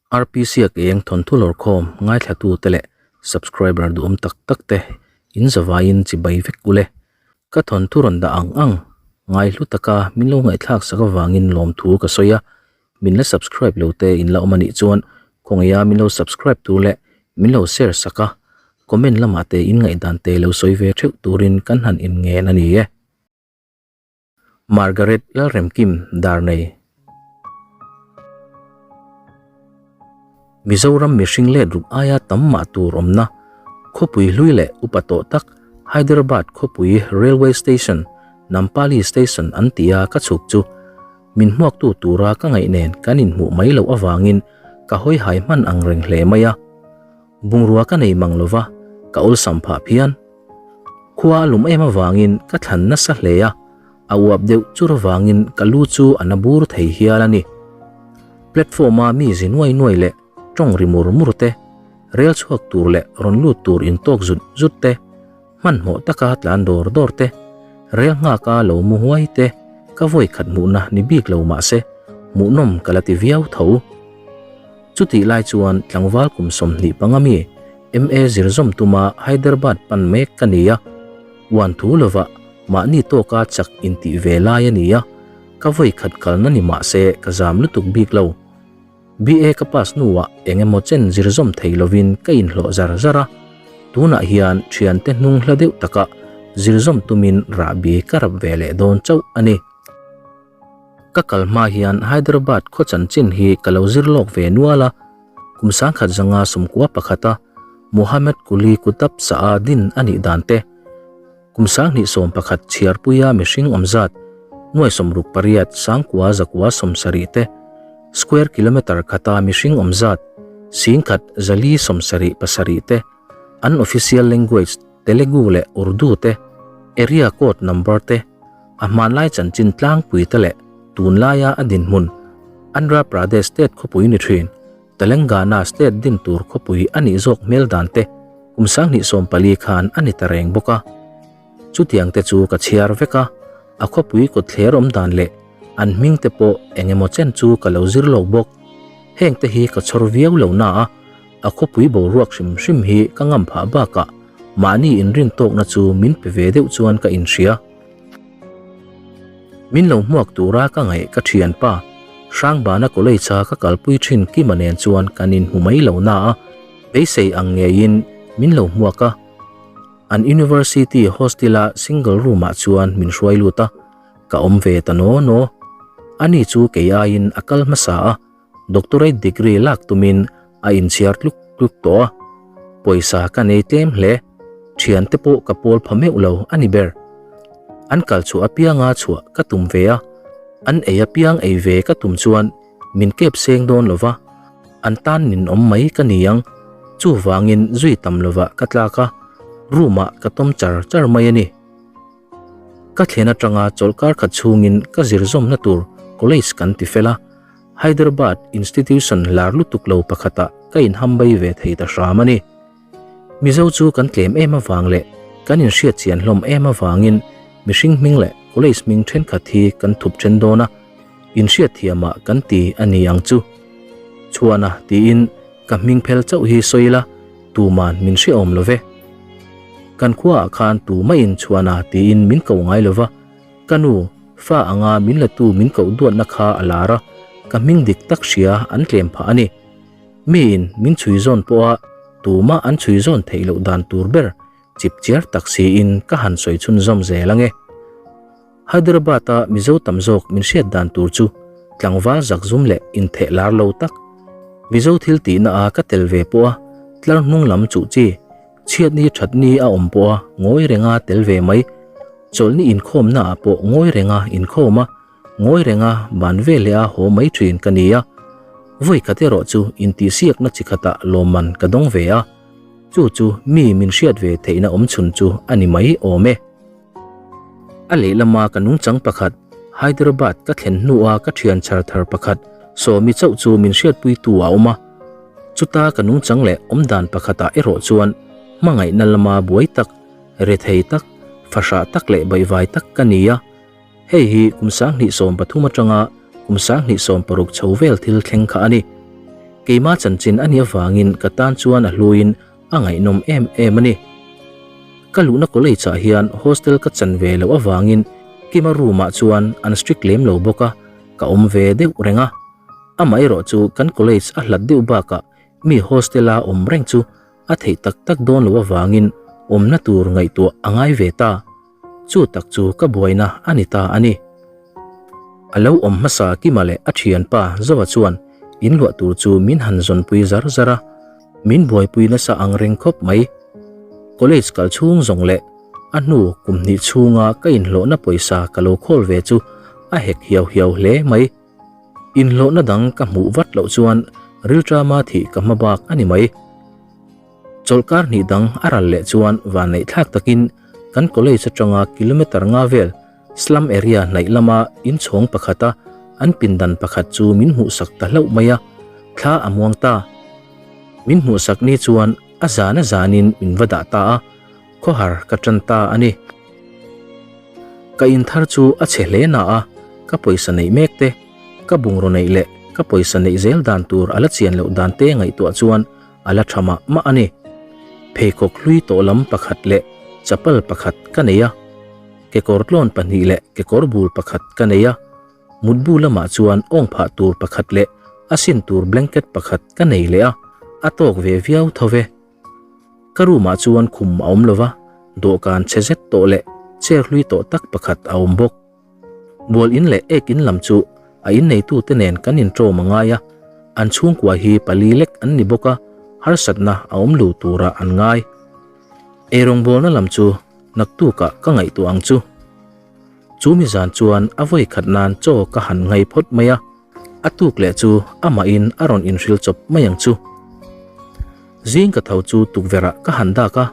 RPC-a ke eng thawnthu lawrkhawm ngaithlatute leh subscriber duhawm tak tak te in zavaiin chibai vek ule. Ka thawnthu rawn dah ang ang ngaihlu taka min lo ngaihthlak sak avangin lawmthu ka sawi a, min la subscribe lo te in la awm anih chuan khawngaih a min lo subscribe tur leh min lo share sak a, comment lamah te in ngaihdan te lo sawi ve theuh turin kan han inngen a ni e. Margaret Lalremkim Darnei. Mizoram mihring let ruk aia tam mah tur awmna khawpui hlui leh upa tawh tak Hyderabad khawpui Railway Station, Nampally Station an tia ka chhuk chu min hmuaktu tura ka ngaih nen kan inhmuh mai loh avangin ka hawi hai hman ang reng hle mai a. Bungrua ka nei mang lova ka awlsam phah phian. Khua a lum em avangin ka thlan nasa hle a, a uap deuh chur avangin ka lu chu a na bur thei hial a ni. Platform a mi zi nuai nuai leh tawng ri mur mur te, rel chhuak tur leh rawn lut tur intawk zut zut te, hmanhmawh taka tlan dawr dawr te, rel nghaka lo mu huai te ka vawi khat hmuhna ni bik lo mahse hmuhnawm ka la ti viau tho. Chutih lai chuan tlangval kum 25 mi MA zirzawm tuma Hyderabad pan mek ka ni a, uan thu lova mahni tawka chak intih ve lai a ni a, ka vawi khat kalna ni mah se ka zam lutuk bik lo. BA ka pass hnuah eng emaw chen zirzawm thei lovin ka inhlawh zar zar a, tunah hian thiante hnung hla deuh taka zirzawm tumin rahbi ka rap ve leh dawn chauh a ni. Ka kal hma hian Hyderabad khaw chanchin hi ka lo zir lawk ve nual a, kum 1991 a Mohammed Quli Qutb Sa'a din a nih dan te, kum 2011 chhiarpuia mihring awm zat nuai 68 sangkua zakua 70 te, square kilometre khata mihring awm zat 10 477 te, an official language Telugu leh Urdu te, area code number te, a hmanlai chanchin tlangpui te leh tunlaia a dinhmun Andhra Pradesh state khawpui ni thin, Telangana state din tur khawpui a nih zawk hmel dan te kum 2014 khan a ni ta reng bawk a. Chutiang te chu ka chhiar vek a, a khawpui kawtthler awm dan leh an hming te pawh eng emaw chen chu ka lo zir lo bawk. Heng te hi ka chhawr viau lo na a, a khawpui boruak hrim hrim hi ka ngam phah bakah mahni inrin tawkna chu min pe ve deuh chuan ka inhria. Min lo hmuak tura ka ngaih ka thianpa Hrangbana College a ka kalpui thin Kima nen chuan kan inhmu mai lo na a, beisei ang ngeiin min lo hmuak a. An University hostel a single room ah chuan min hruai lut a, ka awm ve ta naw naw. Ani chu kei aiin a kal hmasa a, Doctorate degree lak tumin a inchhiar tluk tluk tawh a, pawisa ka nei tlem hle, thiante pawh ka pawl pha meuh lo a ni ber. An kal chhuah apianga chhuah ka tum ve a, an ei apiang ei ve ka tum chuan min kep seng dawn lo va, an tan nin awm mai ka ni ang, chuvangin zui tam lovah ka tlak a, room ah ka tawm char char mai a ni. Ka thlen atanga chawlhkar khat chhungin ka zir zawmna tur college kan ti fel a, Hyderabad institution lar lutuk lo pakhatah ka inhambai ve thei ta hram a ni. Mizo chu kan tlem em avang leh kan inhriat chian hlawm em avangin mihring hming leh college hming thenkhat hi kan thup then dawn a, inhriat thiamah kan ti a ni ang chu. Chhuana tiin ka hming phel chauh hi sawi ila tuman min hreawm lo ve. Kan khuaah khan tumah-in Chhuana tiin min ko ngai lo va, ka nu, fa anga min la tu min koh duatna kha a lar a, ka hming dik tak hria an tlem phah a ni. Miin min chhui zawn pawha tumah an chhui zawn theih loh dan tur ber chip chiar tak siin ka han sawi chhunzawm zel ange. Hyderabad-a Mizo tam zawk min hriat dan tur chu tlangval zakzum leh intheh lar lo tak, Mizo thil tihna a ka tel ve pawha tlar hnung lam chuh chi, chhiatni thatni a awm pawha ngawi renga tel ve mai, chawlhni inkhawmna ah pawh ngawi renga inkhawm a, ngawi renga ban ve leh a haw mai thin ka ni a. Vawi khat erawh chu intihsiakna chi khatah lawmman ka dawng ve a, chu chu mi min hriat ve theihna awmchhun chu a ni mai awm e. A lehlama ka nungchang pakhat, Hyderabad ka thlen hnua ka thian chhar thar pakhat, Sawmi chauh chu min hriatpuitu a awm a. Chuta ka nungchang leh awmdan pakhatah erawh chuan hmangaihna lama buai tak, rethei tak, fahrah tak leh baihvai tak ka ni a. Hei hi kum 2013 atanga kum 2016 chho vel thil thleng kha a ni. Keima chanchin a nih avangin ka tan chuan a hluin a ngaihnawm em em a ni. Ka luhna college ah hian hostel ka chan ve loh avangin Kima room ah chuan an strict lem lo bawk a, ka awm ve deuh reng a. Amaherawh chu kan college a hlat deuh bakah mi hostel a awm reng chu a theih tak tak dawn loh avangin awmna tur ngaihtuah a ngai ve ta. Chu tak chu ka buaina a ni ta a ni. A lo awm hmasa Kima leh a thianpa Zoa chuan inluah tur chu min han zawnpui zar zar a, min buaipui nasa ang reng khawp mai. College kal chhung zawng leh a hnu kum hnih chhunga ka inhlawhna pawisa ka lo khawl ve chu a hek hiau hiau hle mai. Inhlawhna dang ka hmuh vat loh chuan rilṭama thih ka hma bak a ni mai. Chawlhkar hnih dang a ral leh chuan vanneih thlak takin kan college atanga kilometer nga vel slum area hnaih lama inchhawng pakhata an pindan pakhat chu min hmuhsak ta hlauh mai a, thla a muang ta. Min hmuhsak ni chuan a zan a zanin min va dah ta a, khawhar ka tan ta a ni. Ka in thar chu a chhe hle na a, ka pawisa neih mek te, ka bungraw neih leh ka pawisa neih zel dan tur a la chian loh dan te ngaihtuah chuan a la tha mah mah a ni. Pheikhawk hlui tawh lam pakhat leh chapal pakhat ka nei a, kekawr tlawn pahnih leh kekawr bul pakhat ka nei a, mutbu lamah chuan awng phah tur pakhat leh a sin tur blanket pakhat ka nei leh a, a tawk ve viau tho ve. Ka room ah chuan khum a awm lova, dawhkan chhe zet tawh leh chair hlui tawh tak pakhat a awm bawk. Bual in leh ek in lam chu a inneitute nen kan inṭawm a ngai a, an chhungkua hi pali lek an ni bawk a, harsatna a awm lo turah an ngai. Eirawngbawlna lam chu naktukah ka ngaihtuah ang chu. Chu mi zan chuan a vawi khat nan chaw ka han ngai phawt mai a, a tuk leh chu amahin a rawn inhril chawp mai ang chu. Zing ka tho chu tukverhah ka han dak a,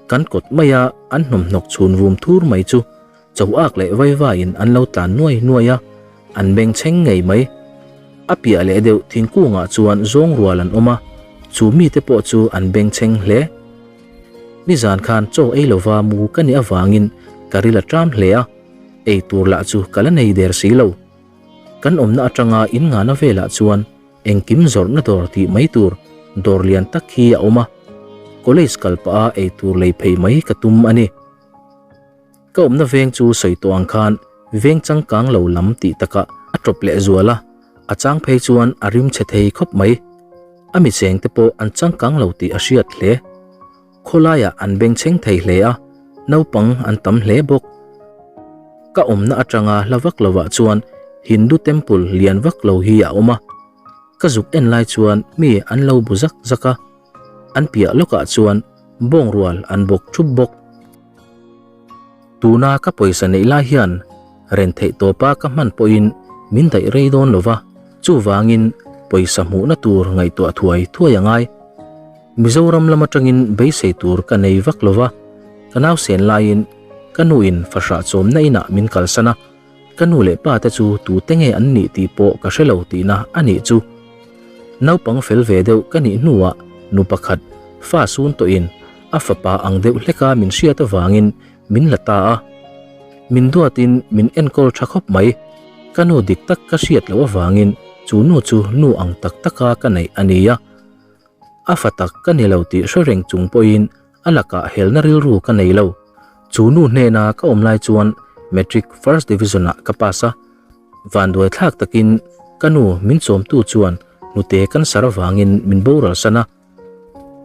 kan kawt maia an hnawmhnawk chhun vum thur mai chu Cho ak leh vai vaiin an lo tlan nuai nuai a, an beng chheng ngei mai. A piah leh deuh thingkungah chuan zawng rual an awm a, chu mite pawh chu an beng chheng hle. Nizan khan chaw ei lova mu ka nih avangin ka ril a ṭam hle a, ei tur lah chu ka la nei der si lo. Kan awmna atanga in ngana velah chuan engkim zawrhna dawr tih mai tur dawr lian tak hi a awm a, college kal pah a ei tur lei phei mai ka tum a ni. Ka awmna veng chu sawi tawh ang khan veng changkang lo lam tih takah a tawp leh zual a, a chang phei chuan a rim chhe thei khawp mai. A mi cheng te pawh an changkang lo tih a hriat hle. Khawlaiah an bengchheng thei hle a, naupang an tam hle bawk. Ka awmna atanga hla vak lovah chuan Hindu temple lian vak lo hi a awm a, ka zuk en lai chuan mi an lo bu zak zak a. An piah lawkah chuan bawng rual an bawk thup bawk. Tuna ka pawisa neih lai hian ren theih tawpa ka hman pawhin min daih rei dawn lo va, chuvangin pawisa hmuhna tur ngaihtuah thuai thuai a ngai. Mizoram lam atangin beisei tur ka nei vak lo va, ka nausen laiin ka nuin fahrah chawmna inah min kalsan a, Ka nu leh pa te chu tute nge an nih tih pawh ka hre lo tihna a nih chu. Naupang fel ve deuh ka nih hnuah nu pakhat fa sun tawhin a fapa ang deuh hleka min hriat avangin min la ta a. Min duatin min enkawl tha khawp mai. Ka nu dik tak ka hriat loh avangin chu nu chu nu ang tak taka ka neih a ni a. A fa tak ka ni lo tih hre reng chung pawhin A lakah helna rilru ka nei lo. Chu nu hnena ka awm lai chuan Matric First Division ah ka pass a. Vanduai thlak takin ka nu min chawmtu chuan hnute cancer avangin min boral san a.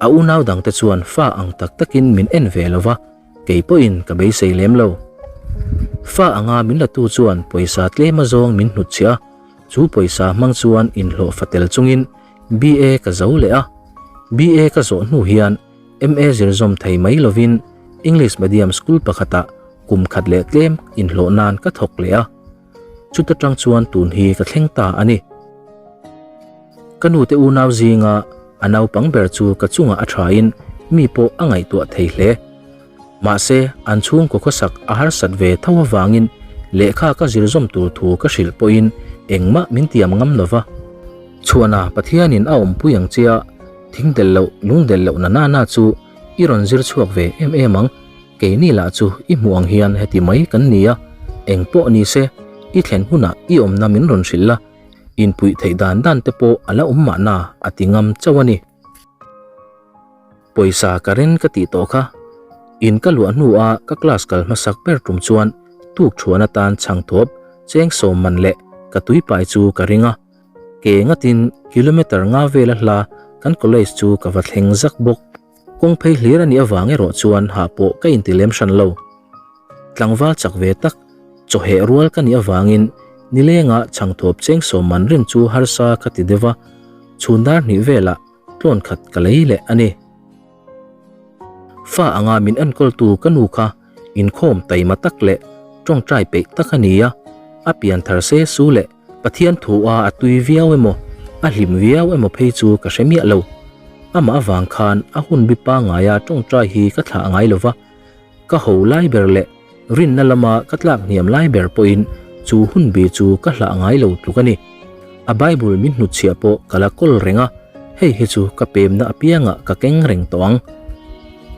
A unau dangte chuan fa ang tak takin min en ve lo va, kei pawhin ka beisei lem lo. Fa anga min latu chuan pawisa tlem azawng min hnutchhiah a, chu pawisa hmang chuan inhlawh fa tel chungin BA ka zo leh a. BA ka zawh hnu hian MA zir zawm thei mai lovin English medium school pakhatah kum khat leh tlem inhlawh nan ka thawk leh a. Chuta tang chuan tun hi ka thleng ta a ni. Ka nute unau zinga a naupang ber chu ka chungah a thain mi pawh a ngaihtuah thei hle. Mahse, an chhungkaw khawsak a harsat ve tho avangin lehkha ka zir zawm tur thu ka hrilh pawhin engmah min tiam ngam lo va. Chhuana Pathianin a awmpui ang che a, thing delh loh, lung delh loh na na na chu i rawn zir chhuak ve em em ang, keini lah chu i hmuh ang hian heti mai kan ni a, engpawh ni se, i thlen hunah i awmna min rawn hrilh la. Inpuih theih dan dan te pawh a la awm mahna a ti ngam chauh a ni. Pawisa ka ren ka tih tawh kha. In ka luah hnu a ka class kal hmasak ber tum chuan tuk thuan atan chhang thawp cheng sawm man leh ka tui pai chu ka ring a. Ke ngatin kilometer nga vela hla kan college chu ka va thleng zak bawk. Kawng phei hlir a nih avang erawh chuan hah pawh ka inti lem hran lo. Tlangval chak ve tak, chawheh rual ka nih avangin nilenga chhangthawp cheng sawm man rin chu harsa ka ti deuh a, chhun dar hnih velah tlawn khat ka lei leh a ni. Fa anga min enkawltu ka nu kha inkhawm taima tak leh tawngtai peih tak a ni a, a pian thar se su leh Pathian thu a a tui viau emaw, a hlim viau emaw phei chu ka hre miah lo. Amah avang khan a hun bi pangaia tawngtai hi ka thlah ngai lo va, ka ho lai ber leh rinna lama ka tlak hniam lai ber pawhin chu hun bi chu ka hlah ngai lo tluk a ni. A Bible min hnutchhiah pawh ka la kawl reng a, hei hi chu ka pemna apiangah ka keng reng tawh ang.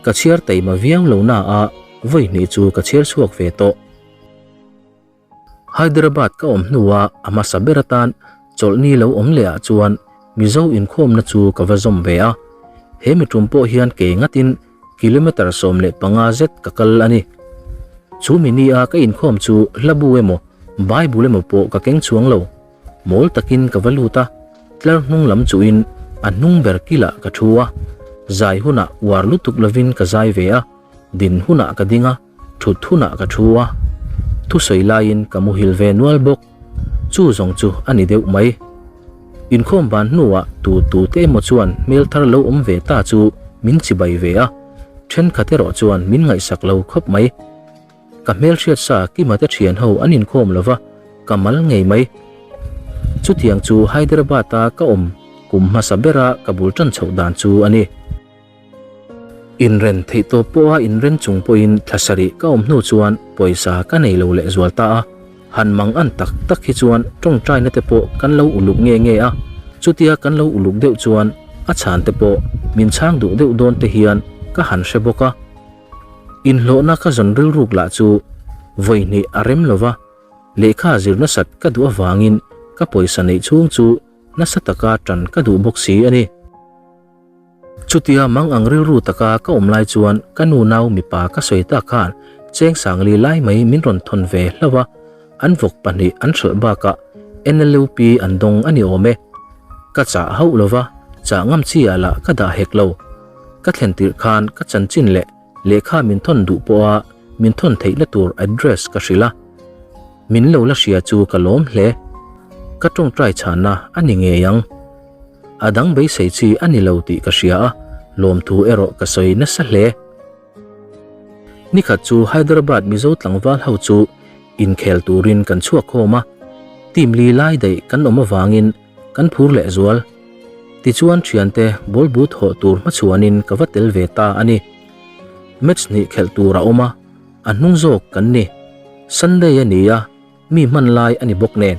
Ka chhiar taima viau lo na a, vawi hnih chu ka chhiar chhuak ve tawh. Hyderabad ka awm hnua a hmasa ber atan chawlhni lo awm leh ah chuan Mizo inkhawmna chu ka va zawm ve a. He mi tum pawh hian ke ngatin kilometre 15 zet ka kal a ni. Chu mi nia ka inkhawm chu hlabu emaw Bible emaw pawh ka keng chuang lo. Mawl takin ka va lut a, tlar hnung lam chuhin a hnung ber kilah ka thu a. Zai hunah uar lutuk lovin ka zai ve a, din hunah ka ding a. Thut hunah ka thu a, thusawi laiin ka muhil ve nual bawk. Chu zawng chu a ni deuh mai. Inkhawm ban hnuah tu tu te emaw chuan hmel thar lo awm ve ta chu min chibai ve a, thenkhat erawh chuan min ngaihsak lo khawp mai. Ka hmel hriat sa Kima te thian ho an inkhawm lo va, ka mal ngei mai. Chutiang chu Hyderabad-a ka awm kum hmasa bera ka bul tan chhoh dan chu a ni. Inren theih tawp pawha inren chung pawhin thla sarih ka awm hnu chuan pawisa ka nei lo leh zual ta a, han mang an tak tak hi chuan tawngtaina te pawh kan lo uluk nge nge a, chutia kan lo uluk deuh chuan a chhan te pawh min chhang duh deuh dawn te hian ka han hre bawk a. Inhlawhna ka zawn rilruk lah chu vawi hnih a rem lova, lehkha zir nasat ka duh avangin ka pawisa neih chhung chu nasa taka tan ka duh bawk si a ni. Chutia mang ang rilru taka ka awm lai chuan ka nu nau mipa ka sawi tak khan cheng sangli lai mai min rawn thawn ve hlauh a, an vawk pahnih an hralh bakah NLUP an dawng a ni awm e. Ka chah hauh lova, chah ngam chi ah lah ka dah hek lo. Ka thlen tirh khan ka chanchin leh lehkha min thawn duh pawha min thawn theihna tur address ka hrilh a, min lo la hria chu ka lawm hle. Ka tawngtai chhanna a ni ngei ang. A dang beisei chi a ni lo tih ka hria a, lawmthu erawh ka sawi nasa hle. Nikhat chu Hyderabad Mizo tlangval ho chu inkhel turin kan chhuak khawm a, team li lai daih kan awm avangin kan phur leh zual. Tichuan thiante ball but hawh tur hmachhuanin ka va tel ve ta a ni. Match hnih khelh tur a awm a, a hnung zawk kan ni. Sunday a ni a. Mi hman lai a ni bawk nen,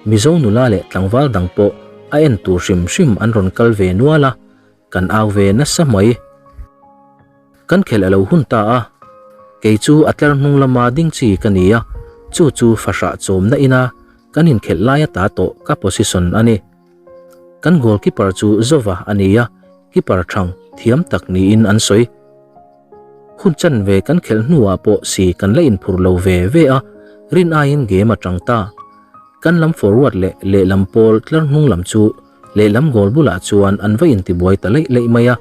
Mizo nula leh tlangval dang pawh a en tur hrim hrim an rawn kal ve nual a, kan au ve nasa mai. Kan khelh a lo hun ta a, kei chu a tlar hnung lama ding chi ka ni a, chu chu fahrah chawmna ina kan inkhelh lai ata tawh ka position a ni. Kan goalkeeper chu Zova a ni a, keeper thang thiam tak niin an sawi. Hun chanve kan khelh hnuah pawh si kan la inphur lo ve ve a, rin aiin game a tang ta. Kan lam forward leh lehlam pawl tlar hnung lam chu lehlam goal bulah chuan an va intibuai ta leih leih mai a.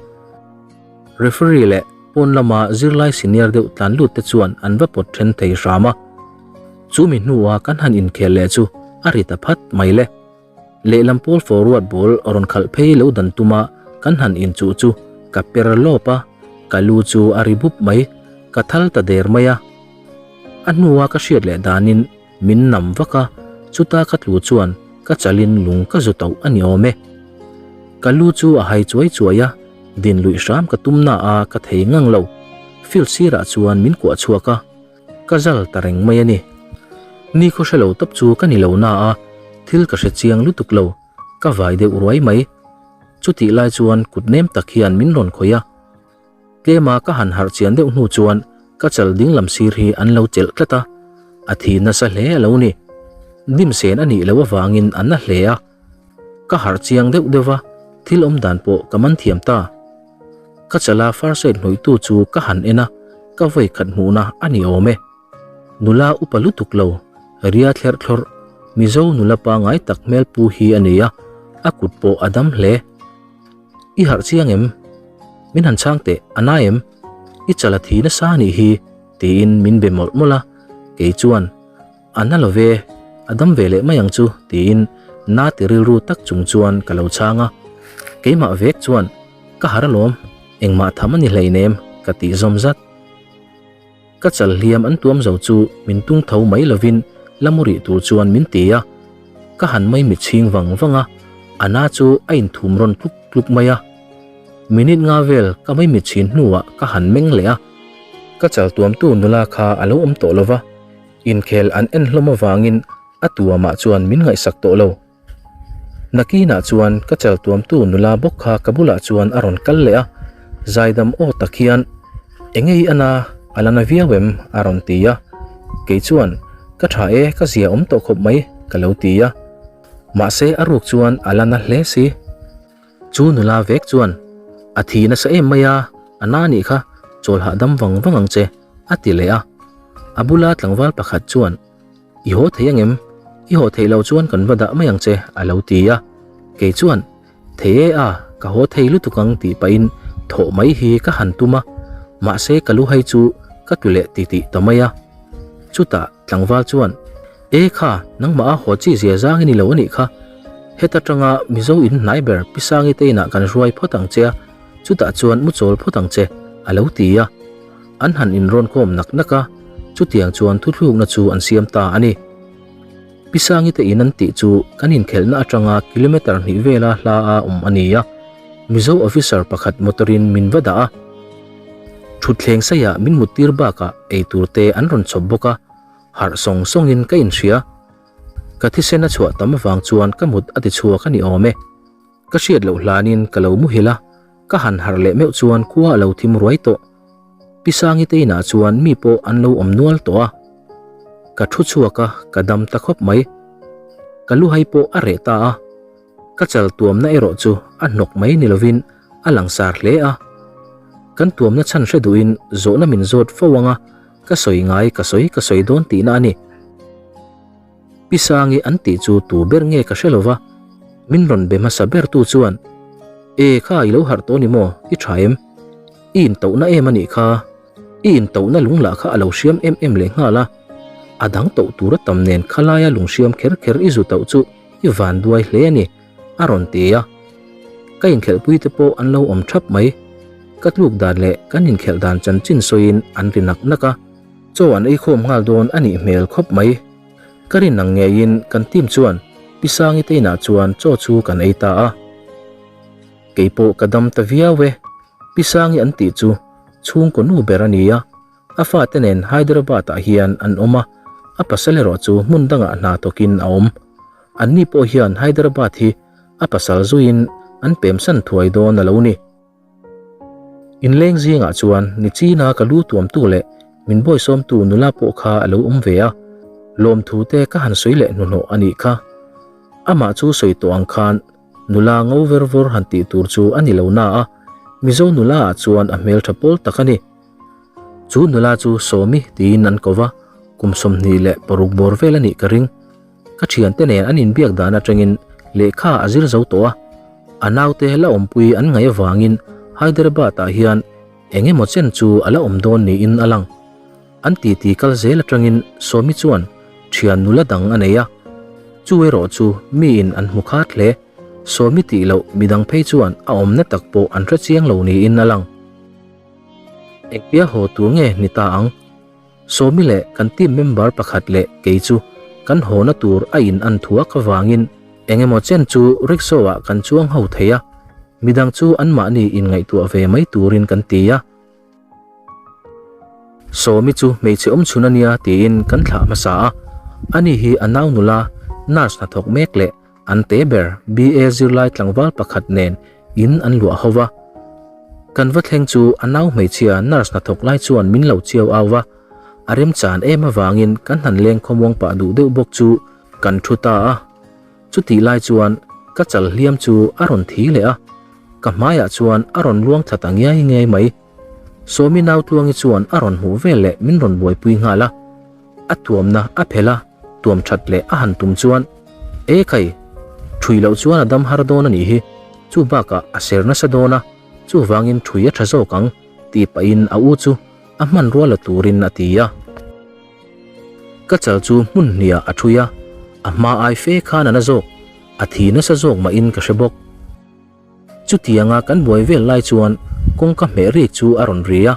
Referee leh pawn lama zirlai senior deuh tlan lut te chuan an va pawt then thei hram a. Chu mi hnua kan han inkhel leh chu a ri ta phat mai le. Lehlam pawl forward ball rawn khalh phei lo dan tuma kan han inchuh chu ka per lawp a, ka lu chu a ri bup mai, ka thal ta der mai a. A hnua ka hriat leh danin min nam vak a, chuta ka tlu chuan ka chalin lung ka zu tauh a ni awm e. Ka lu chu a hai chuai chuai a, din luih hram ka tum na a ka thei ngang lo. Field sirah chuan min kuah chhuak a. Ka zal ta reng mai a ni. Ni khaw hre lo tawp chu ka ni lo na a, thil ka hre chiang lutuk lo, ka vai deuh ruai mai. Chutih lai chuan kut nem tak hian min rawn khawih a. Tlema ka han harh chian deuh hnu chuan ka chal ding lam sir hi an lo chelh tlat a, a thi nasa hle a lo ni. Dim sen a nih loh avangin a na hle a. Ka harh chiang deuh deuh va, thil awm dan pawh ka man thiam ta. Ka chala first aid hnawihtu chu ka han en a, ka vawi khat hmuhna a ni awm e. Nula upa lutuk lo, ria thlerh thlawrh, Mizo nula pangai tak hmel pu hi a ni a, a kut pawh a dam hle. I harh chiang em? Min han chhang teh, a na em? I chala thi nasa a nih hi, tiin min be mawlh mawlh a, kei chuan, A na lo ve, a dam ve leh mai ang chu, tiin na ti rilru tak chung chuan ka lo chhang a. Keimah vek chuan, Ka harh alawm, engmah tham a ni hleinem, ka tih zawm zat. Ka chal hliam an tuam zo chu min tung tho mai lovin la mu rih tur chuan min ti a. Ka han mai mit chhing vang vang a, a na chu a inthum rawn tluk tluk mai a. Minute nga vel ka mai mit chhin hnuah ka han meng leh a. Ka chal tuamtu nula kha a lo awm tawh lova, inkhel an en hlawm avangin a tuamah chuan min ngaihsak tawh lo. Nakinah chuan ka chal tuamtu nula bawk kha ka bulah chuan a rawn kal leh a, zaidam aw tak hian, Enge i ana, a la na viau em? a rawn ti a. Kei chuan, Ka tha e, ka zia awm tawh khawp mai, ka lo ti a. Mahse a ruk chuan a la na hle si. Chu nula vek chuan, A thi nasa em mai a, a na nih kha, chawl hahdam vang vang ang che, a ti leh a. A bula tlangval pakhat chuan, I haw thei angem? I haw theih loh chuan kan va dah mai ang che, a lo ti a. Kei chuan, Thei e a, ka haw thei lutuk ang tih pahin thawh mai hi ka han tum a, mahse ka lu hai chu ka tlu leh titih ta mai a. Chutah tlangval chuan, E kha, nangmah a haw chi zia zang i ni lo a nih kha. Heta tanga Mizo in hnai ber Pi Sangi te inah kan hruai phawt ang che a, chutah chuan mu chawl phawt ang che, a lo ti a. An han inrawn khawm nak nak a, chutiang chuan thuthlukna chu an siam ta a ni. Pi Sangi te in an tih chu kan inkhelhna atanga kilometer hnih vela hla a awm a ni a, Mizo officer pakhat motor-in min va dah a, thutthleng saiah min muttir bakah eitur te an rawn chhawp bawk a, harh sawng sawngin ka inhria. Ka thisen a chhuah tam avang chuan ka mut a ti chhuak a ni awm e. Ka hriat loh hlanin ka lo muhil a, ka han harh leh meuh chuan khua a lo thim ruai tawh. Pi Sangi te inah chuan mi pawh an lo awm nual tawh a. Ka thu chhuak a, ka dam ta khawp mai. Ka luhai pawh a reh ta a. Ka chal tuamna erawh chu a hnawk mai ni lovin a langsar hle a. Kan tuamna chhan hre duhin zawhna min zawt fo ang a, ka sawi ngai ka sawi ka sawi dawn tihna a ni. Pi Sangi an tih chu tu ber nge ka hre lova, min rawn be hmasa ber tu chuan, E kha i lo harh tawh ni maw, i tha em? I intohna em a nih kha, i intohna lung lah kha a lo hriam em em leh nghal a, a dang toh tur a tam nen khalaia lung hriam kher kher i zu toh chu i van duai hle a ni, a rawn ti a. Ka inkhelhpui te pawh an lo awm thap mai. Ka tluk dan leh kan inkhelh dan chanchin sawiin an ri nak nak a. Chaw an eikhawm nghal dawn a nih hmel khawp mai. Ka rin ang ngeiin kan team chuan Pi Sangi te inah chuan chaw chu kan ei ta a. Kei pawh ka dam ta viau e. Pi Sangi an tih chu chhungkaw nu ber a ni a, a fate nen Hyderabad ah hian an awm a, a pasal erawh chu hmun dangah hna thawkin a awm. Anni pawh hian Hyderabad hi a pasal zuiin an pemsan thuai dawn a lo ni. Inleng zingah chuan Nichina ka lu tuamtu leh min bawisawmtu nula pawh kha a lo awm ve a, lawmthu te ka han sawi leh hnuhnawh a nih kha. Amah chu sawi tawh ang khan nula ngo ver vawr han tih tur chu a ni lo na a, Mizo nula ah chuan a hmeltha pawl tak a ni. Chu nula chu Sawmi tiin an ko va, kum 26 bawr vel a nih ka ring. Ka thiante nen an inbiak dan atangin lehkha a zir zo tawh a, a naute la awmpui an ngaih avangin Hyderabad ah hian eng emaw chen chu a la awm dawn niin a lang. An titi kal zel atangin Sawmi chuan thian nula dang a nei a, chu erawh chu miin an hmu khat hle. Sawmi tih loh midang phei chuan a awmna tak pawh an hre chiang lo niin a lang. Engtia haw tur nge ni ta ang? Sawmi leh kan team member pakhat leh kei chu kan hawna tur a in an thuak avangin eng emaw chen chu rickshaw ah kan chuang ho thei a, midang chu anmahni inngaihtuah ve mai turin kan ti a. Sawmi chu hmeichhe awm chhun a nia tiin kan thlah hmasa a, ani hi a nau nula nurse hnathawk mek leh An te ber BA zirlai tlangval pakhat nen in an luah ho va. Kan va thleng chu a nau hmeichhia nurse hnathawk lai chuan min lo chiau au va, a remchan em avangin kan han leng khawmuang pah duh deuh bawk chu kan thu ta a. Chutih lai chuan Ka chal hliam chu a rawn thi leh a, ka hmaiah chuan a rawn luang thla ta ngiai ngiai mai. Sawmi nau Tluangi chuan a rawn hmuh vel leh min rawn buaipui nghal a. A tuamna a phelh a, tuam that leh a han tum chuan, E khai, ṭhui loh chuan a dam har dawn a nih hi, chu bakah a ser nasa dawn a, chuvangin ṭhui a ṭha zawk ang, tih pahin a u chu a hmanrua la turin a ti a. Ka chal chu hmun hniah a ṭhui a, a hma ai fe khan a na zawk, a thi nasa zawk mahin ka hre bawk. Chutianga kan buai vel lai chuan kawngka hmeh rik chu a rawn ri a,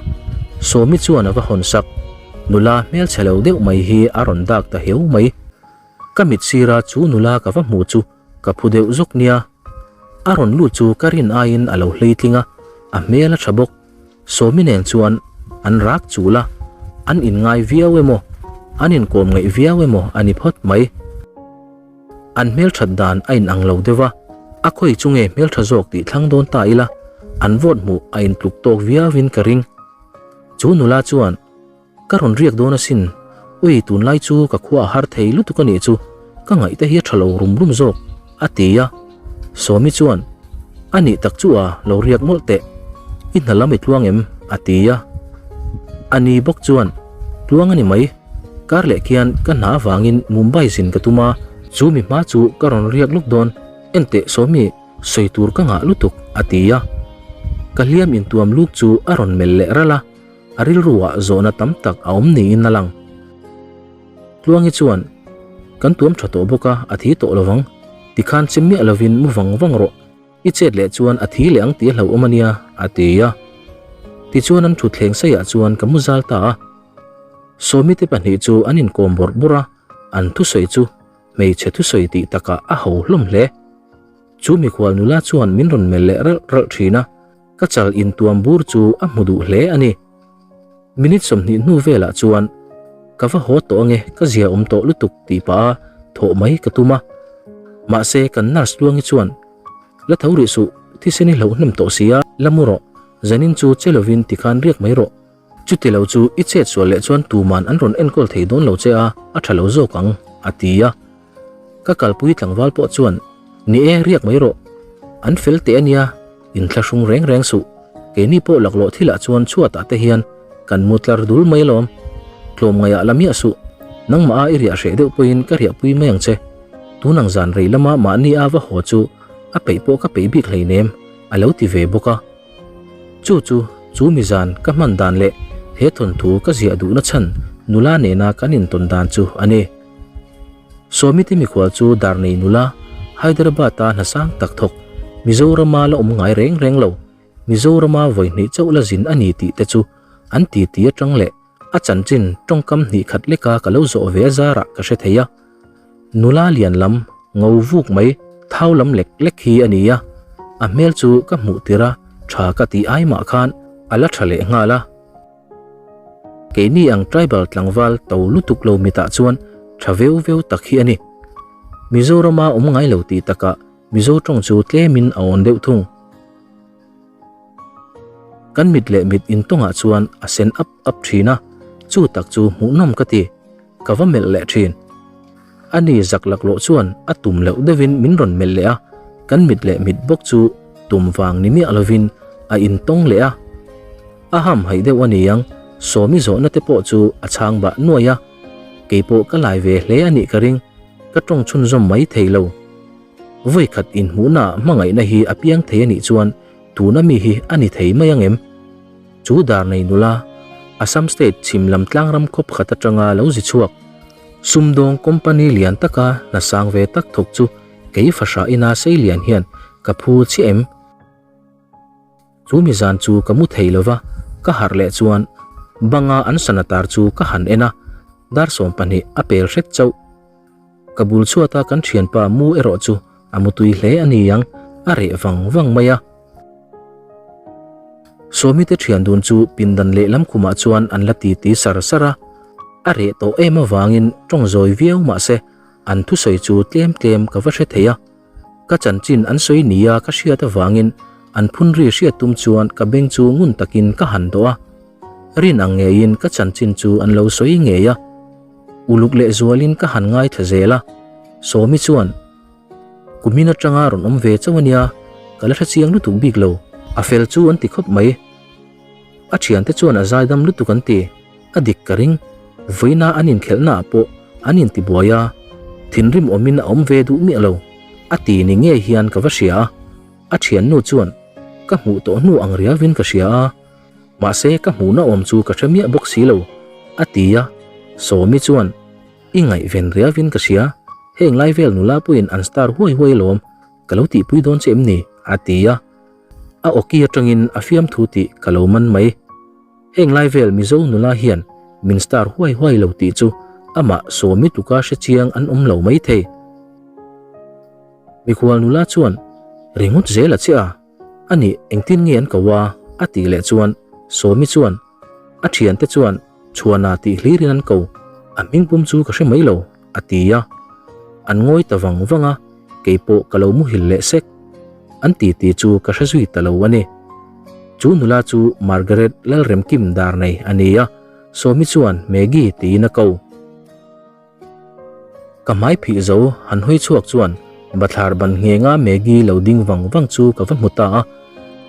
Sawmi chuan a va hawn sak. Nula hmelchhe lo deuh mai hi a rawn dak ta heu mai. Ka mit sira chu nula ka va hmu chu ka phu deuh zuk nia. A rawn lut chu ka rin aiin a lo hleitling a, a hmel a tha bawk. Sawmi nen chuan an rak chul a, an inngai viau emaw, an inkawm ngaih viau emaw a ni phawt mai. An hmelthat dan a inang lo deuh a, a khawi chu nge hmeltha zawk tih thlang dawn ta ila, an vote hmuh a intluk tawk viauin ka ring. Chu nula chuan, Ka rawn riak dawn asin, ui tunlai chu ka khua a har thei lutuk a nih chu, ka ngaihte hi a tha lo rum rum zawk, a ti a. Sawmi chuan, A nih tak chu a, lo riak mawlh teh, i hna lam i tluang em? a ti a. A ni bawk chuan, Tluang a ni mai, kar leh khian ka hna avangin Mumbai zin ka tum a, chu mi hma chu ka rawn riak luk dawn, enteh Sawmi, sawi tur ka ngah lutuk, a ti a. Ka hliam intuam luk chu a rawn melh leh ralh a, a rilruah zawhna tam tak a awm niin a lang. Tluangi chuan, Kan tuam tha tawh bawk a, a thi tawh lovang. Tikhan che miah lovin mu vang vang rawh. I chet leh chuan a thi leh ang tih a hlauhawm a nia, a ti a. Tichuan an thutthleng saiah chuan ka mu zal ta a. Sawmi te pahnih chu an inkawm bawrh bawrh a, an thusawi chu hmeichhe thusawi tih takah a ho hlawm hle. Chu mikhual nula chuan min rawn melh leh ralh ralh thin a. Ka chal intuam bur chu a hmu duh hle a ni. Minute 20 hnu velah chuan ka va haw tawh ange ka zia awm tawh lutuk tih pah a thawh mai ka tum a. Mahse kan nurse Tluangi chuan la tho rih suh thisen i hlauh hnem tawh sia la mu rawh zanin chu che lovin tikhan riak mai rawh. Chuti lo chu i chet sual leh chuan tuman an rawn enkawl thei dawn lo che a a tha lo zawk ang a ti a. Ka kalpui tlangval pawh chuan, Ni e, riak mai rawh. An fel teh a nia, inthlahrung reng reng suh. Keini pawh laklawh thilah chuan chhuatah te hian kan mu tlar dul mai alawm. Tlawmngaiah la miah suh. Nangmah a i riah hreh deuh pawhin ka riahpui mai ang che. Tunang zan rei lama mahni a va haw chu a peih pawh ka peih bik hleinem, a lo ti ve bawk a. Chu chu chu mi zan ka hman dan leh he thawnthu ka ziah duhna chhan nula nena kan intawn dan chu a ni. Sawmite mikhual chu Darnei nula, Hyderabad-a hna sang tak thawk, Mizorama la awm ngai reng reng lo, Mizorama vawi hnih chauh la zin a ni tih te chu an titi atang leh a chanchin tawngkam hnih khat leka ka lo zawh ve zarah ka hre thei a. Nula lian lam, ngo vuk mai, thau lam lek lek hi a ni a, a hmel chu ka hmuh tir a, tha ka tih ai mah khan a la tha leh nghal a. Keini ang tribal tlangval to lutuk lo mitah chuan tha veu veu tak hi a ni. Mizorama awm ngai lo tih takah Mizo tawng chu tlemin a awn deuh thung. Kan mit leh mit intawngah chuan a sen ap ap thin a, chu tak chu hmuhnawm ka ti. Ka va melh leh thin. Ani zak laklawh chuan a tum loh deuhin min rawn melh leh a, kan mit leh mit bawk chu tum vang ni miah lovin a intawng leh a. A ham haih deuh a niang, Sawmi zawhna te pawh chu a chhang bah nuai a. Keipawh ka lai ve hle a nih ka ring, ka tawng chhunzawm mai thei lo. Vawikhat inhmuhna ah hmangaihna hi a piang thei a nih chuan tuna mi hi a ni thei mai ang em? Chu dar nei nula, Assam state chhim lam tlangram khaw pakhat atanga lo zi chhuak, sumdawng company lian taka hna sang ve tak thawk chu kei fahrah ina sei lian hian ka phu chiah em? Chu mi zan chu ka mu thei lova, ka harh leh chuan banga an sana tar chu ka han en a, dar 12 a pel hret chauh. Ka bul chhuata kan thianpa mu erawh chu a mutui hle a ni ang, a reh vang vang mai a. Sawmi te thian dun chu pindan lehlam khumah chuan an la titi sar sar a, a reh tawh em avangin tawng zawi viau mah se an thusawi chu tlem tlem ka va hre thei a. Ka chanchin an sawi nia ka hriat avangin an phun ri hriat tum chuan ka beng chu ngun takin ka han dawh a. Rin ang ngeiin ka chanchin chu an lo sawi ngei a. Uluk leh zualin ka han ngaithla zel a. Sawmi chuan. Kumin atanga rawn awm ve chauh a nia, ka la hre chiang lutuk bik lo. A fel chu an ti khawp mai. A thiante chuan a zaidam lutuk an ti. A dik ka ring. Vawiina an inkhelhna ah pawh an intibuai a, thinrim awmin a awm ve duh miah lo. A ti ni ngei hian ka va hria a, a thiannu chuan ka hmuh tawh hnu ang riauin ka hria a, mahse ka hmuhna awm chu ka hre miah bawk si lo, a ti a. Sawmi chuan I ngaihven riauin ka hria, heng lai vel nula pawhin an star huai huai alawm, ka lo tihpui dawn che em ni? a ti a. A awki atangin a fiamthu tih ka lo man mai. Heng lai vel Mizo nula hian min star huai huai lo tih chu amah Sawmi tluka hre chiang an awm lo mai thei. Mikhual nula chuan ringawt zel a che a, ani engtin nge an ko a? a tih leh chuan Sawmi chuan a thiante chuan Chhuana tih hlirin an ko, a hming pum chu ka hre mai lo, a ti a. An ngawi ta vang vang a, kei pawh ka lo muhil leh sek. An titi chu ka hre zui ta lo a ni. Chu nula chu Margaret Lalremkim Darnei a ni a, Sawmi chuan Maggie tiin a ko. Ka hmai phih zo han hawi chhuak chuan bathlar ban nghenga Maggie lo ding vang vang chu ka va hmu ta a.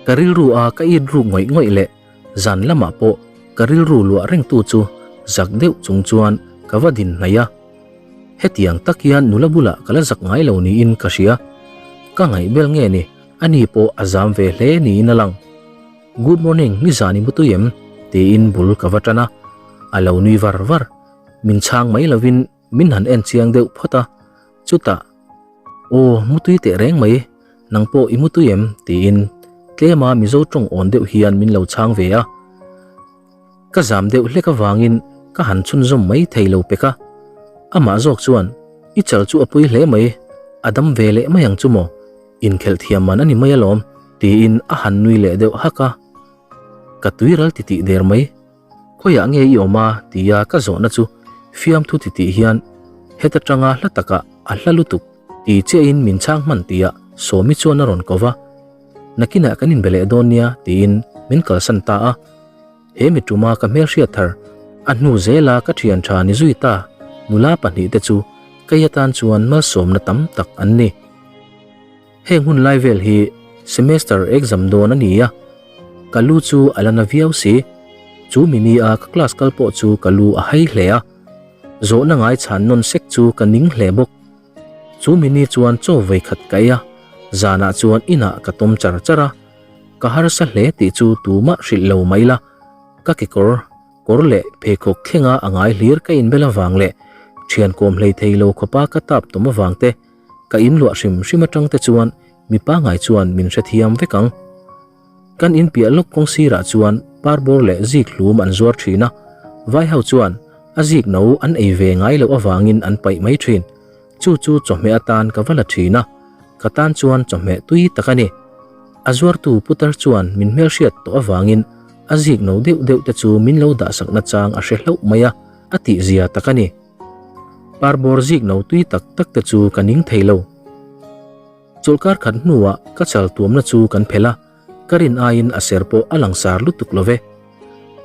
Ka rilru a ka it ruk ngawih ngawih leh zan lamah pawh ka rilru luah rengtu chu zak deuh chung chuan ka va din hnaih a. Hetiang tak hian nula bulah ka la zak ngai lo niin ka hria. Ka ngaihbel nge ni, ani pawh a zam ve hle niin a lang. Good morning, nizan i mutui em? tiin bul ka va tan a, a lo nui var var. Min chhang mai lovin min han en chiang deuh phawt a, chutah, Aw, mutui teh reng mai, nang pawh i mutui em? tiin tlema Mizo tawng awn deuh hian min lo chhang ve a. Ka zam deuh hlek avangin ka han chhunzawm mai thei lo pek a. Amah zawk chuan, I chal chu a pui hle mai, a dam ve leh mai ang chu maw? Inkhelh thiam man a ni mai alawm, tiin a han nui leh deuh hak a. Ka tui ral titih der mai. Khawiah nge i awm a? tia ka zawhna chu fiamthu titih hian heta tanga hla takah a hla lutuk ti chiahin min chhang hman tia Sawmi chuan a rawn ko va. Nakinah kan inbe leh dawn nia tiin min kalsan ta a. He mi tuma ka hmelhriat thar a hnu zela ka thian tha ni zui ta nula pahnihte chu kei atan chuan malsawmna tam tak an ni. Heng hun lai vel hi semester exam dawn a ni a, ka lu chu a la na viau si. Chu mi ni a ka class kal pawh chu ka lu a hai hle a, zawhna ngai chhan nawn sek chu ka ning hle bawk. Chu mi ni chuan chaw vei khat ka ei a, zanah chuan inah ka tawm char char a, ka harsa hle tih chu tumah hrilh lo mai la, ka kekawr Kawr leh pheikhawk thlenga a ngai hlir ka inbel avang leh thian kawm hlei thei lo khawpa ka tap tawm avang te, ka inluah hrim hrim atang te chuan mi pangngai chuan min hrethiam vek ang. Kan inpiah lawk kawng sirah chuan parbawr leh zik hlum an zuar thin a, vai ho chuan a zik no an ei ve ngai loh avangin an paih mai thin. Chu chu chawhmeh atan ka va la thin a, ka tan chuan chawhmeh tui tak a ni. A zuartu putar chuan min hmelhriat tawh avangin a zik no deuh deuh te chu min lo dahsak nachang a hre hlauh mai a, a tihzia tak a ni. Parbawr zik no tui tak tak te chu ka ning thei lo. Chawlhkar khat hnuah ka chal tuamna chu kan phelh a, ka rin aiin a ser pawh a langsar lutuk lo ve.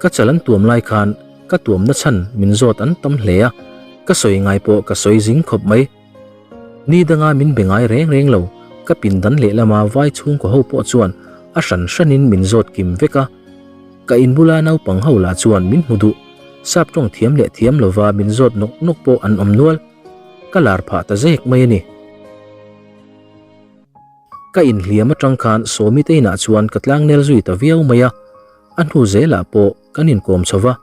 Ka chal an tuam lai khan ka tuamna chhan min zawt an tam hle a, ka sawi ngai pawh ka sawi zing khawp mai. Ni danga min be ngai reng reng lo, ka pindan lehlama vai chhungkaw ho pawh chuan a hran hranin min zawt kim vek a. Ka inbula naupang ho lah chuan min hmu duh, sap tawng thiam leh thiam lova min zawt nawk nawk pawh an awm nual. Ka lar phah ta zek mai a ni. Ka inhliam atang khan Sawmi te inah chuan ka tlangnel zui ta viau mai a, a hnu zelah pawh kan inkawm chho va,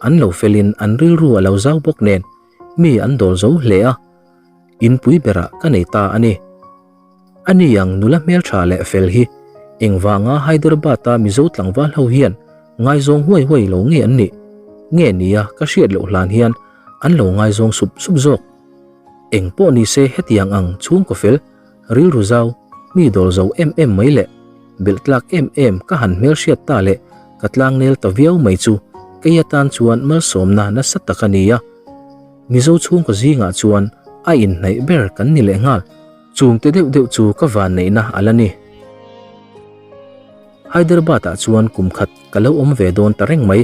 an lo felin an rilru a lo zau bawk nen mi an dawl zo hle a, inpui berah ka nei ta a ni. Ani ang nula hmeltha leh fel hi engvanga Hyderabad-a Mizo tlangval ho hian ngaizawng huai huai lo nge an nih? Nge nia ka hriat loh hlan hian an lo ngaizawng sup sup zawk. Eng pawh ni se hetiang ang chhungkaw fel Rilru zau, mi dawl zo em em mai leh belh tlak em em ka han hmelhriat ta leh ka tlangnel ta viau mai chu kei atan chuan malsawmna nasa tak a ni a. Mizo chhungkaw zingah chuan a inhnaih ber kan ni leh nghal. Chungte deuh deuh chu ka vanneihna a la ni. Hyderabad-ah chuan kum khat ka lo awm ve dawn ta reng mai.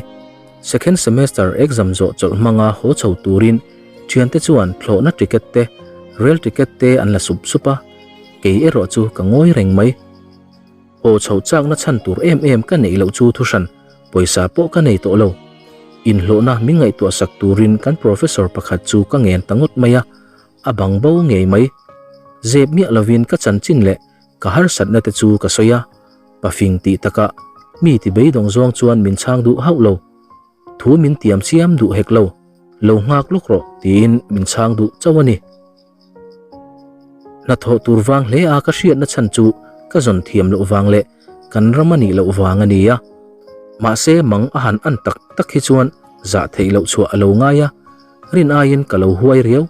Second semester exam zawh chawlh hmanga haw chho turin thiante chuan thlawhna ticket te, rail ticket te an la sup sup a. Kei erawh chu ka ngawi reng mai. Haw chhoh chakna chhan tur em em ka neih loh chu thuhran pawisa pawh ka nei tawh lo. Inhlawhna min ngaihtuah sak turin kan professor pakhat chu ka ngen ta ngawt mai a, a bang bo ngei mai. Zep miah lovin ka chanchin leh ka harsatna te chu ka sawi a, pafing tih takah mi ti beidawng zawng chuan min chhang duh hauh lo. Thu min tiam chiam duh hek lo, lo nghak lawk rawh tiin min chhang duh chauh a ni. Hnathawh tur vang hle a ka hriatna chhan chu ka zawn thiam loh vang leh kan ram a nih loh vang a ni a. Mahse mang a han an tak tak hi chuan zah theih loh chhuah a lo ngai a, rin aiin ka lo huai riau.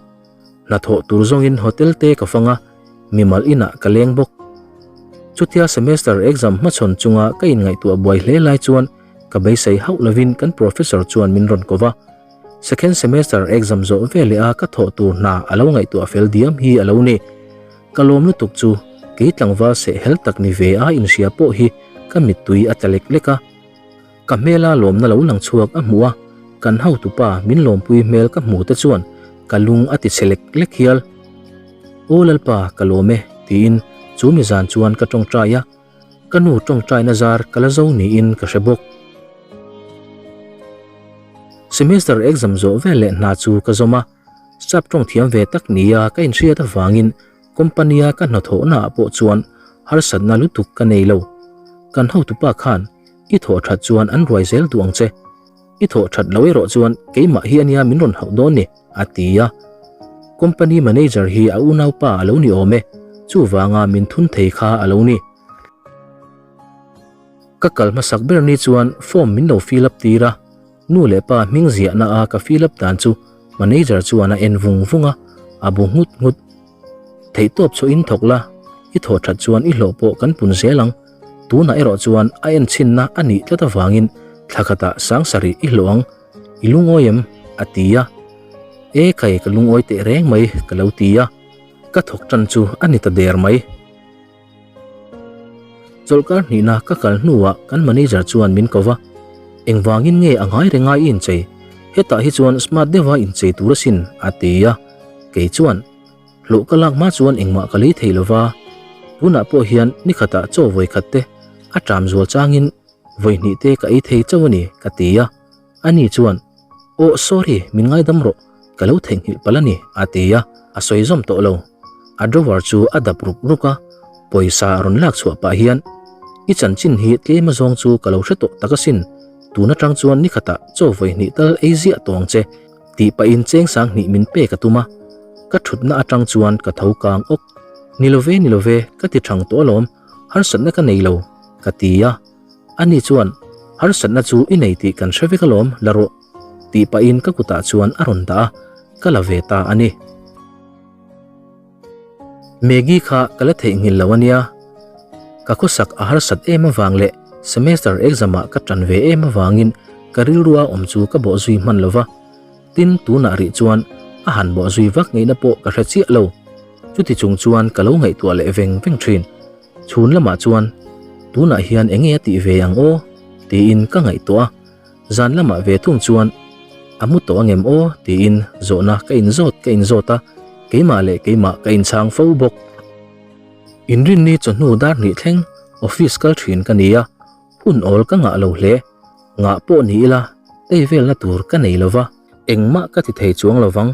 Hnathawh tur zawngin hotel te ka fang a, mimal inah ka leng bawk. Chutia semester exam hmachhawn chunga ka inngaihtuah buai hle lai chuan ka beisei hauh lovin kan professor chuan min rawn ko va. Second semester exam zawh veleh a ka thawh tur hna a lo ngaihtuah fel diam hi a lo ni. Ka lawm lutuk chu kei tlangval seh hel tak ni ve a inhria pawh hi ka mittui a tla lek lek a. Ka hmela lawmna lo lang chhuak a hmuh a, kan hotupa min lawmpui hmel ka hmu te chuan ka lung a ti chhe lek lek hial. Aw Lalpa ka lawm e tiin chu mi zan chuan ka tawngtai a, ka nu tawngtaina zar ka la zo niin ka hre bawk. Semester exam zawh vel leh hna chu ka zawm a, sap tawng thiam ve tak nia ka inhriat avangin Company-a ka hnathawhnaah pawh chuan harsatna lutuk ka nei lo. Kan hotupa khan i thawh that chuan an ruai zel duh ang che. I thawh that lo erawh chuan keimah hi ania min rawn hauh dawn ni, a ti a. Company manager hi a unaupa a lo ni awm e, chuvanga min thun thei kha a lo ni. Ka kal hmasak ber ni chuan form min lo fill up tir a. Nu leh pa hming ziahna a ka fill up dan chu manager chuan a en vung vung a, a bu nghut nghut. Theihtawp chhuah in thawk la, i thawh that chuan i hlawh pawh kan pun zel ang. Tunah erawh chuan a en chhinna a nih tlat avangin thla khatah sang sarih i hlawh ang, i lungawi em? a ti a. E kai ka lungawi teh reng mai ka lo ti a, ka thawk tan chu a ni ta der mai. Chawlhkar hnihna ka kal hnuah kan manager chuan min ko va, Engvangin nge a ngai renga i inchei? Hetah hi chuan smart deuha inchei tur asin, a ti a. Kei chuan, Hlawh ka lak hma chuan engmah ka lei thei lova, tunah pawh hian nikhatah chaw vawikhat te a ṭam zual changin vawihnih te ka ei thei chauh a ni, ka ti a. Ani chuan, Aw sorry, min ngaidam rawh, ka lo theihnghilh palh a ni, a ti a, a sawi zawm tawh lo. A drawer chu a dap ruk ruk a, pawisa a rawn lak chhuah pah hian, I chanchin hi tlem azawng chu ka lo hre tawh tak asin, tun atang chuan nikhatah chaw vawi hnih tal ei ziah tawh ang che, tih pahin cheng sang hnih min pek a tum a. Ka thutna atang chuan ka tho kang awk. Ni lo ve, ni lo ve, ka ti thang tawh alawm, harsatna ka nei lo, ka ti a. Ani chuan, Harsatna chu i nei tih kan hre vek alawm, la rawh, tih pahin ka kutah chuan a rawn dah a, ka la ve ta a ni. Maggie kha ka la theihnghilh lo a nia. Ka khawsak a harsat em avang leh semester exam ah ka tan ve em avangin ka rilrua awm chu ka bawh zui hman lo va. Tin, tunah rih chuan a han bawh zui vak ngeihna pawh ka hre chiah lo. Chuti chung chuan ka lo ngaihtuah leh veng veng thin. Chhun lamah chuan, Tunah hian eng nge a tih ve ang aw? tiin ka ngaihtuah a, zan lamah ve thung chuan, A mu tawh angem aw? tiin zawhna ka inzawt ka inzawt a, keimah leh keimah ka inchhang fo bawk. Inrinni chawhnu dar hnih thleng office kal thin ka ni a, hun awl ka ngah lo hle. Ngah pawh ni ila tei velna tur ka nei lova, engmah ka ti thei chuang lovang.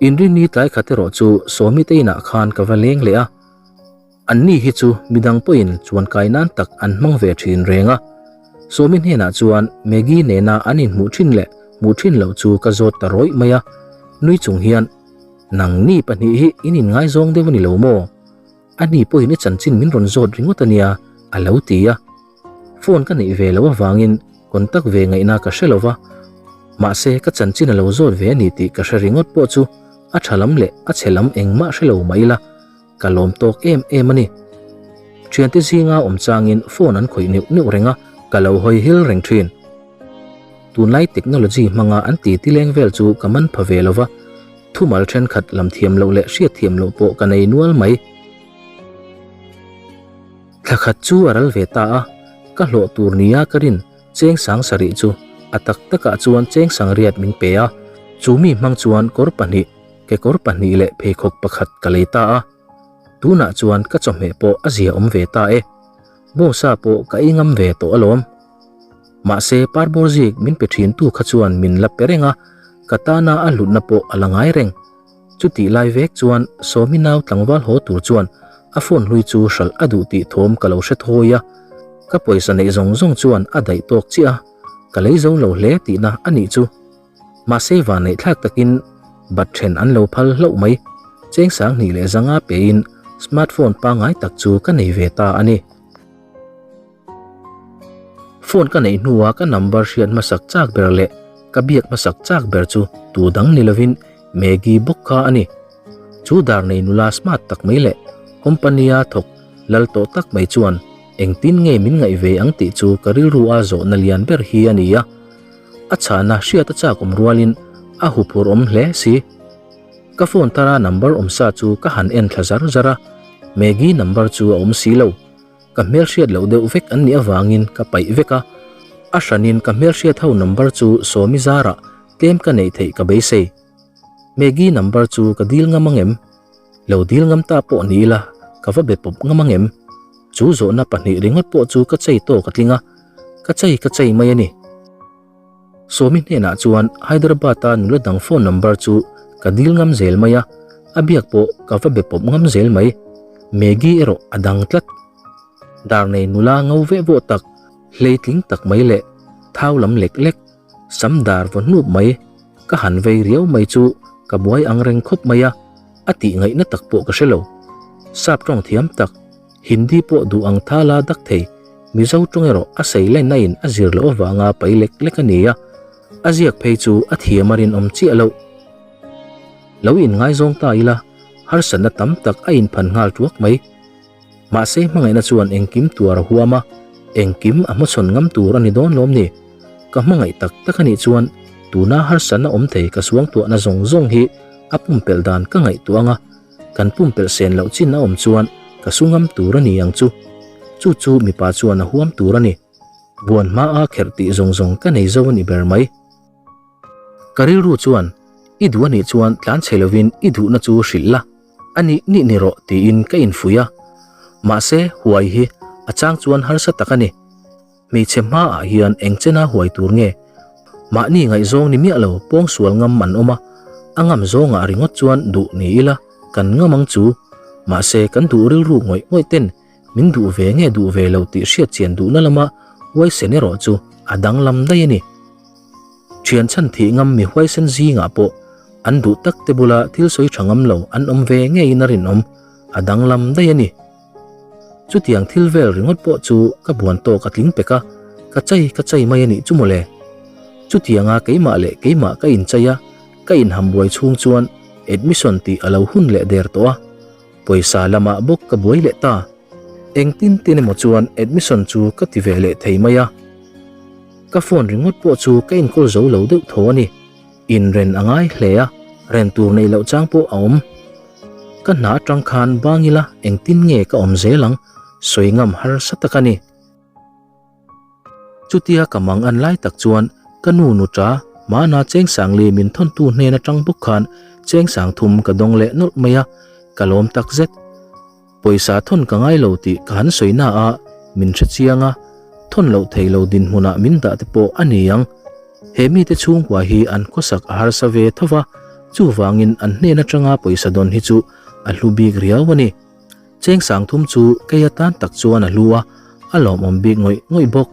Inrinni tlai khat erawh chu Sawmi te inah khan ka va leng leh a, Anni hi chu midang pawhin chuan kai nan tak an hmang ve thin reng a. Sawmi hnenah chuan Maggie nena an inhmuh thin leh hmuh thin loh chu ka zawt ta rawih mai a. Nui chung hian, Nangni pahnih hi in inngaizawng deuh a ni lo maw? Ani pawhin i chanchin min rawn zawt ringawt a nia, a lo ti a. Phone ka neih ve loh avangin contact ve ngaihna ka hre lo va, mahse ka chanchin a lo zawt ve a ni tih ka hre ringawt pawh chu a tha lam leh a chhe lam engmah hre lo mah ila ka lawm tawk em em a ni. Thiante zinga awm changin phone an khawih neuh neuh reng a, ka lo hawi hil reng thin. Tunlai technology hmanga an ti tileng vel chu ka man pha ve lo va, thumal thenkhat lam thiam loh leh hriat thiam loh pawh ka nei nual mai. Thla khat chu a ral ve ta a, ka hlawh tur nia ka rin cheng sang sarih chu a tak takah chuan cheng sang riat min pe a, chu mi hmang chuan kawr pahnih, kekawr pahnih leh pheikhawk pakhat ka lei ta a. Tunah chuan ka chawhmeh pawh a zia awm ve ta e. Bawngsa pawh ka ei ngam ve tawh alawm. Mahse parbawr zik min pe thintu kha chuan min la pe reng a, ka tana a hlutna pawh a la ngai reng. Chutih lai vek chuan Sawmi nau tlangval haw tur chuan a phone hlui chu hralh a duh tih thawm ka lo hre thawi a. Ka pawisa neih zawng zawng chuan a daih tawk chiah a, ka lei zo lo hle tihna a nih chu. Mahse vanneih thlak takin bat then an lo phal hlauh mai. Cheng 2000 leh 500 pein smartphone pangngai tak chu ka nei ve ta a ni. Phone ka neih hnua ka number hriat hmasak chak ber leh ka biak hmasak chak ber chu tu dang ni lovin Maggie bawk kha a ni. Chu dar nei nula smart tak mai leh company-a thawk lal tawh tak mai chuan engtin nge min ngaih ve ang tih chu ka rilru a zawhna lian ber hi a ni a. A chhana hriat a chak awm rualin a huphurh awm hle si. Ka phone thara number awm sa chu ka han en thla zar zar a, Maggie number chu a awm si lo. Ka hmelhriat loh deuh vek an nih avangin ka paih vek a, a hranin ka hmelhriat ho number chu Sawmi zarah tlem ka neih theih ka beisei. Maggie number chu ka dil ngam ang em? Lo dil ngam ta pawh ni ila ka va be pawp ngam ang em? Chu zawhna pahnih ringawt pawh chu ka chei tawk a tling a, ka chei ka chei mai a ni. Sawmi hnenah chuan Hyderabad-a nula dang phone number chu ka dil ngam zel mai a, a biak pawh ka va be pawp ngam zel mai. Maggie erawh a dang tlat. Dar nei nula ngo veh vawh tak, hleitling tak mai leh thau lam lek lek, sam dar vaw hnup mai ka han vei riau mai chu ka buai ang reng khawp mai a, a tih ngaihna tak pawh ka hre lo. Sap tawng thiam tak. Hindi pawh duh ang thala dak thei, Mizo tawng erawh a sei laina in a zir loh avanga pai lek lek a ni a, a ziak phei chu a thiam a rinawm chiah loh. Lo inngaizawng ta ila, harsatna tam tak a inphan nghal tuak mai. Mahse hmangaihna chuan engkim tuar a huam a, engkim a hmachhawn ngam tur a ni dawn lawm ni? Ka hmangaih tak tak a nih chuan tuna harsatna awm thei ka suangtuahna zawng zawng hi a pumpelh dan ka ngaihtuah ang a, Kan pumpelh sen loh chin a awm chuan ka su ngam tur a ni ang chu. Chu chu mipa chuan a huam tur a ni. Buan hma a kherh tih zawng zawng ka nei zo a ni ber mai. Ka rilru chuan, I duh a nih chuan tlan chhe lovin i duhna chu hrilh la, a nih nih ni rawh tiin ka infuih a. Mahse, huai hi a chang chuan harsa tak a ni. Hmeichhe hmaah hian eng chena huai tur nge? Mahni ngaihzawng ni miah lo pawngsual ngam an awm a, a ngam zawngah ringawt chuan duh ni ila kan ngam ang chu. Mahse kan duh rilru ngawih ngawih ten min duh ve nge duh ve lo tih hriat chian duhna lama huaisen erawh chu a danglam daih a ni. Thian chhan thih ngam mi huaisen zingah pawh an duh tak te bula thil sawi tha ngam lo an awm ve ngeiin a rinawm, a danglam daih a ni. Chutiang thil vel ringawt pawh chu ka buan tawk a tling pek a, ka chai ka chai mai a nih chu mawle. Chutianga keimah leh keimah ka inchai a, ka inham buai chhung chuan admission tih a lo hun leh der tawh a, pawisa lamah bawk ka buai leh ta. Engtin tin emaw chuan admission chu ka ti ve leh thei mai a. Ka phone ringawt pawh chu ka inkawl zo lo deuh tho a ni. Inren a ngai hle a, ren tur neih loh chang pawh a awm. Ka hna atang khan bang ila engtin nge ka awm zel ang, sawi ngam harsa tak a ni. Chutia ka mang an lai tak chuan ka nu nuta Mana Chengsangli min thawntu hnen atang bawk khan Chengsang thum ka dawng leh nawlh mai a, ka lawm tak zet. Pawisa thawn ka ngai lo tih ka han sawi na a, min hre chiang a, thawn loh thei lo dinhmunah min dah te pawh a ni ang. He mite chhungkua hi an khawsak a harsa ve tho va, chuvangin an hnen atanga pawisa dawn hi chu a hlu bik riau a ni. Cheng 3000 chu kei atan tak chuan a hlu a, a lawmawm bik ngawih ngawih bawk.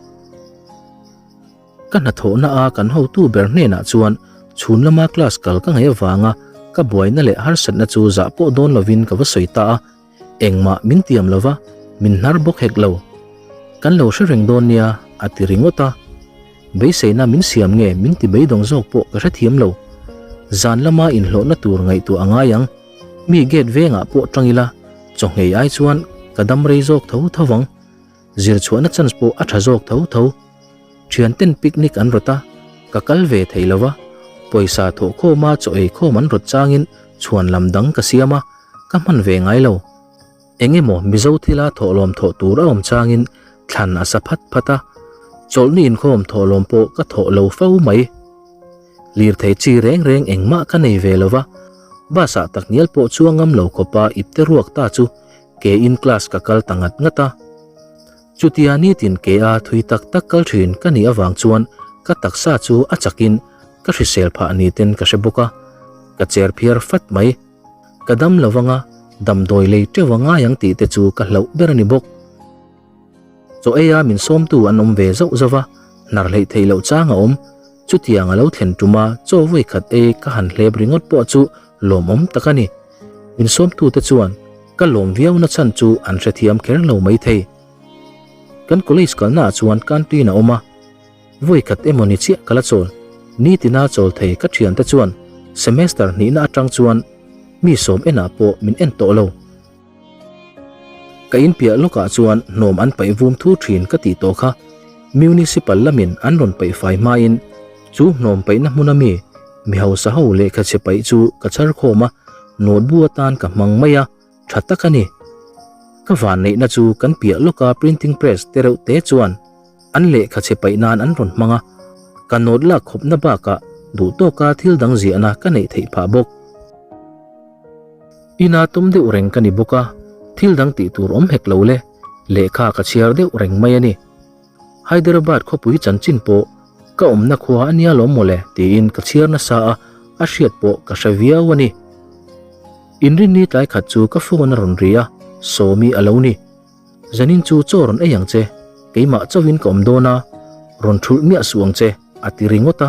Ka hnathawhna a kan hotu ber hnenah chuan chhun lama class kal ka ngaih avanga ka buaina leh harsatna chu zah pawh dawn lovin ka va sawi ta a, engmah min tiam lova, min hnar bawk hek lo. Kan lo hre reng dawn nia, a ti ringawt a. Beiseina min siam nge min ti beidawng zawk pawh ka hrethiam lo. Zan lama inhlawhna tur ngaihtuah a ngai ang. Mi gate vengah pawh tang ila, chawhngei ai chuan ka dam rei zawk tho tho vang. Zir chhuahna chance pawh a tha zawk tho tho. Thian ten picnic an rawt a, ka kal ve thei lo va. Pawisa thawh khawma chaw ei khawm an rawt changin chhuan lam dang ka siam a, ka hman ve ngai lo. Eng emaw Mizo thila thawhlawm thawh tur a awm changin thlan a sa phat phat a, chawlhni inkhawm thawhlawm pawh ka thawh lo fo mai. Lirthei chi reng reng engmah ka nei ve lo va, bus ah takngial pawh chuang ngam lo khawpa ipte ruak ta chu. Ke in class ka kal ta ngat ngat a. Chutia nitin ke a thui tak tak kal thin ka nih avang chuan ka taksa chu a chakin ka hrisel phah ni ten ka hre bawk a, ka cher phiar fat mai. Ka dam lo anga damdawi lei teuh a ngai ang tih te chu ka hlauh ber a ni bawk. Chaw eia min sawmtu an awm ve zauh zauh a, hnar hleih theih loh chang a awm. Chutiang a lo thlen ṭuma chaw vawi khat ei ka han hlep ringawt pawh chu lawmawm tak a ni. Min sawmtute chuan ka lawm viau na chhan chu an hrethiam kher lo maithei. Kan college kalnaah chuan canteen a awm a, vawi khat emaw ni chiah ka la chawl. Nitina chawl thei ka thiante chuan semester hnihna atang chuan mi sawm enah pawh min en tawh lo. Ka inpiah lawkah chuan hnawm an paih vum thu thin ka tih tawh kha. Municipal lamin an rawn paih fai hmain chu hnawm paihna hmuna mi mi hausa ho lehkha chhe paih chu ka chhar khawm a, notebook atan ka hmang mai a, tha tak a ni. Ka vanneihna chu kan piah lawka printing press te reuh te chuan an lehkha chhe paih nan an rawn hmang a, ka note lak khawpna bakah duh tawka thil dang ziahna ka neih theih phah bawk. Ina tum deuh reng ka ni bawk a, thil dang tih tur awm hek lo le, lehkha ka chhiar deuh reng mai a ni. Hyderabad khawpui chanchin pawh ka awmna khua a nia lawm mawle tiin ka chhiar nasa a, a hriat pawh ka hre viau a ni. Inrinni tlai khat chu ka phone a rawn ri a, Sawmi a lo ni. Zanin chu chaw rawn ei ang che, keimah chauhin ka awm dawn a, rawn thulh miah suh ang che, a ti ringawt a.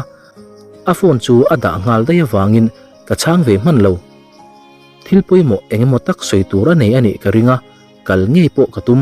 A phone chu a dah nghal daih avangin ka chhang ve hman lo. Thil pawimawh eng emaw tak sawi tur a nei a nih ka ring a, kal ngei pawh ka tum.